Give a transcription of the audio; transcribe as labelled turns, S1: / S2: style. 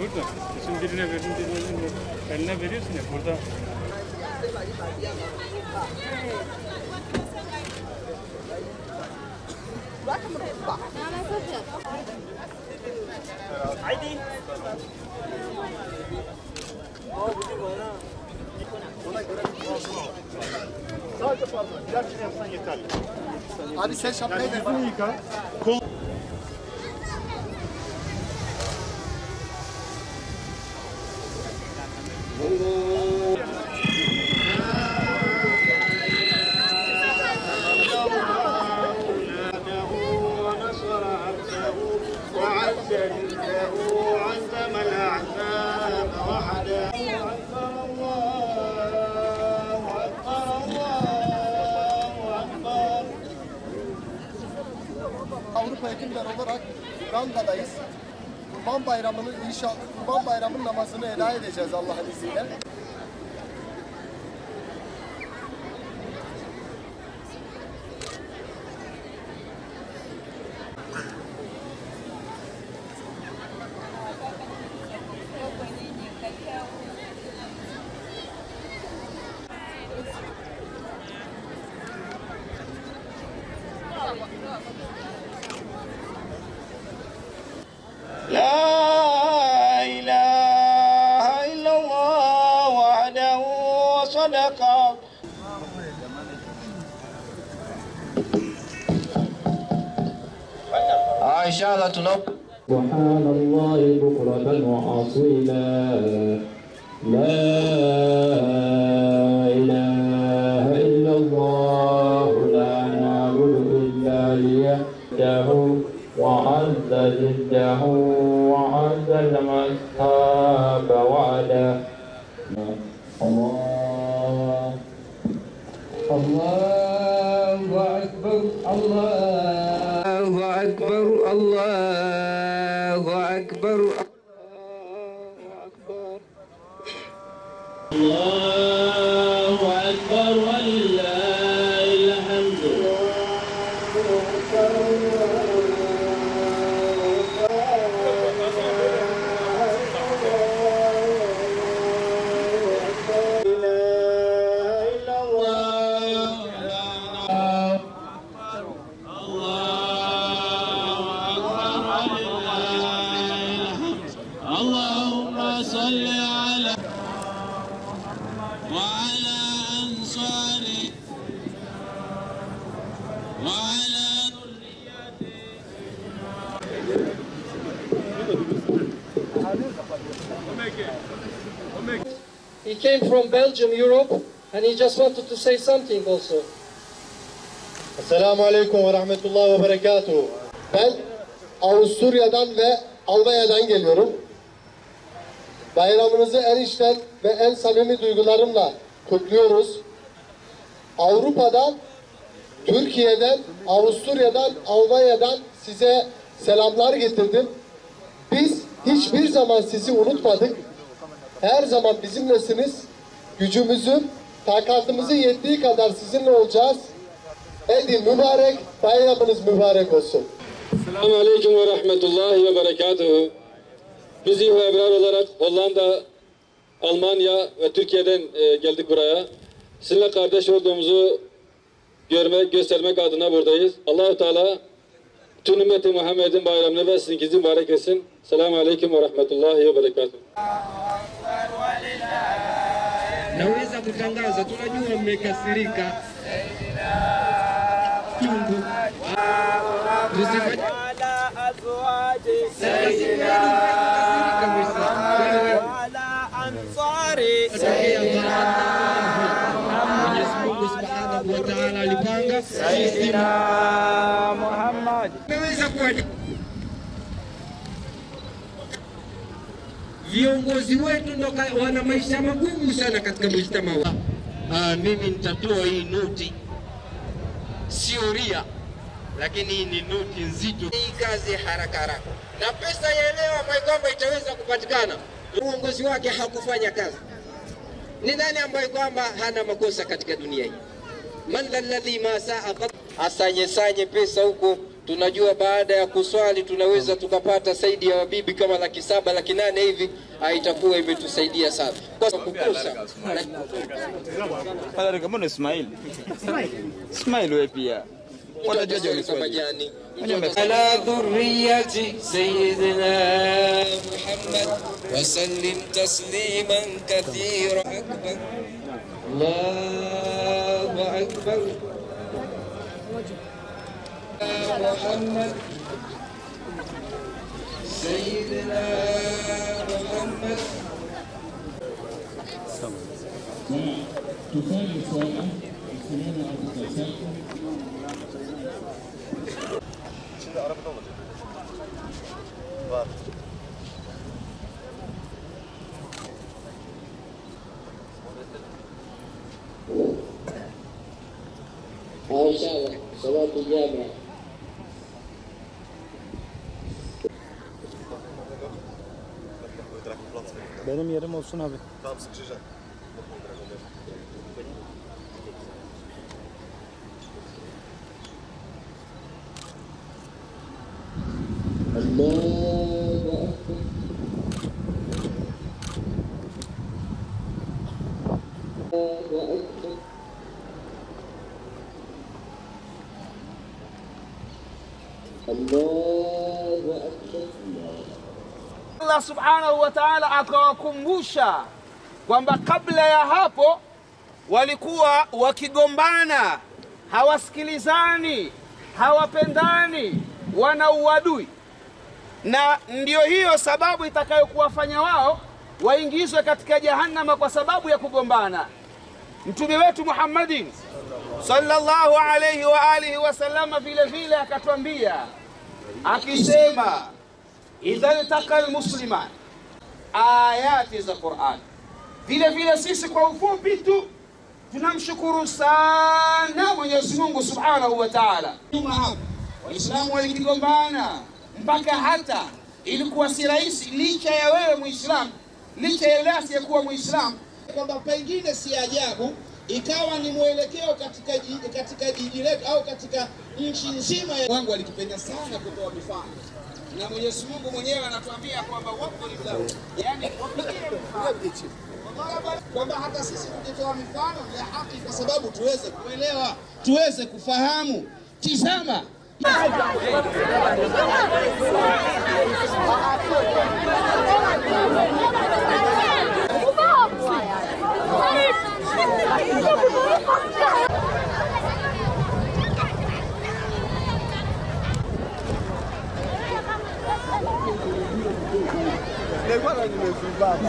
S1: Burada. Şimdi birine verdin, birine eline veriyorsun ya burada.
S2: Sadece fazla. Gerçekten yapsan yeterli.
S3: Abi sen şapkayı ver.
S2: Yüzünü yıka. Kol.
S3: Avrupa Hekimler olarak Uganda'dayız. Kurban Bayramı'nın inşallah Kurban Bayramı'nın namazını eda edeceğiz Allah'ın izniyle.
S4: لا إله إلا الله وحده وصدق.
S5: إن شاء الله تنوب.
S6: سبحان الله بكرة وأصيلا. لا إله إلا الله لا نعبد إلا إياه وعز جده وعز المصحاب وعده. الله الله أكبر الله أكبر الله أكبر
S4: الله أكبر ولله الحمد. اللهم صل على وعلى أنصاره وعلى ذريته.
S7: He came from Belgium, Europe, and he just wanted to say something also.
S3: Esselamu Aleyküm ve Rahmetullah ve Berekatuhu. Ben Avusturya'dan ve Almanya'dan geliyorum. Bayramınızı en içten ve en samimi duygularımla kutluyoruz. Avrupa'dan, Türkiye'den, Avusturya'dan, Almanya'dan size selamlar getirdim. Biz hiçbir zaman sizi unutmadık. Her zaman bizimlesiniz. Gücümüzün, takatımızın yettiği kadar sizinle olacağız. Edi mübarek, bayramınız mübarek olsun.
S6: Selamun Aleyküm ve Rahmetullahi ve Berekatuhu. Biz İHO Ebrar olarak Hollanda, Almanya ve Türkiye'den geldik buraya. Sizinle kardeş olduğumuzu görmek, göstermek adına buradayız. Allah-u Teala tüm ümmeti Muhammed'in bayramını ve sizinkinizi mübarek etsin. Selamun Aleyküm ve Rahmetullahi ve Berekatuhu.
S7: Naweza kutangaza, tunajua mmekasirika. Chungu. Viongozi wetu ndo wana maisha magumu sana katika mujtama. Mimi nitatoa hii noti, sio ria, lakini ni noti nzito. Hii kazi haraka haraka na pesa ya leo ambayo kwamba itaweza kupatikana, Uongozi wake hakufanya kazi. Ni nani ambaye kwamba hana makosa katika dunia hii? Man alladhi ma saa qat, asanye sanye pesa huko. Tunajua baada ya kuswali tunaweza tukapata zaidi ya wabibi kama 700,000 800,000 hivi, itakuwa imetusaidia sana. Kwa kukosa
S5: Pale kama Ismail. Ismail wewe pia.
S7: Majani ala dhurriyati sayyidina Muhammad wa sallim tasliman kathira. Akbar, Allahu akbar. Muhammad sayyidina Muhammad.
S2: Şimdi arabada olacak. Var.
S4: İnşallah. Salat-ı cami'a.
S1: Benim yerim olsun abi.
S2: Tamam, sıkışacak.
S4: Allahu Akbar. Allahu Akbar. Allahu Akbar.
S8: Allah Subhanahu wa Ta'ala akawakumbusha kwamba kabla ya hapo walikuwa wakigombana, hawasikilizani, hawapendani, wana uadui. Na ndio hiyo sababu itakayokuwafanya wao waingizwe katika jahannama kwa sababu ya kugombana. Mtume wetu Muhammadin sallallahu alayhi wa alihi wasallama vile vile akatwambia akisema, idha iltaqa almusliman, ayati za Qur'an. Vile vile sisi kwa ufupi tu tunamshukuru sana Mwenyezi Mungu Subhanahu wa Ta'ala. Waislamu waligombana mpaka hata ilikuwa si rahisi, licha ya wewe Muislamu, licha ya yule asiyekuwa Muislamu, kwamba pengine si ajabu ikawa ni mwelekeo katika jiji letu au katika nchi nzima. Wangu alikipenda sana kutoa mifano, na Mwenyezi Mungu mwenyewe anatuambia kwamba yani kwamba hata sisi tukitoa mifano ya haki kwa sababu tuweze kuelewa, tuweze kufahamu. Tizama
S3: Ne var hani mevzu baba?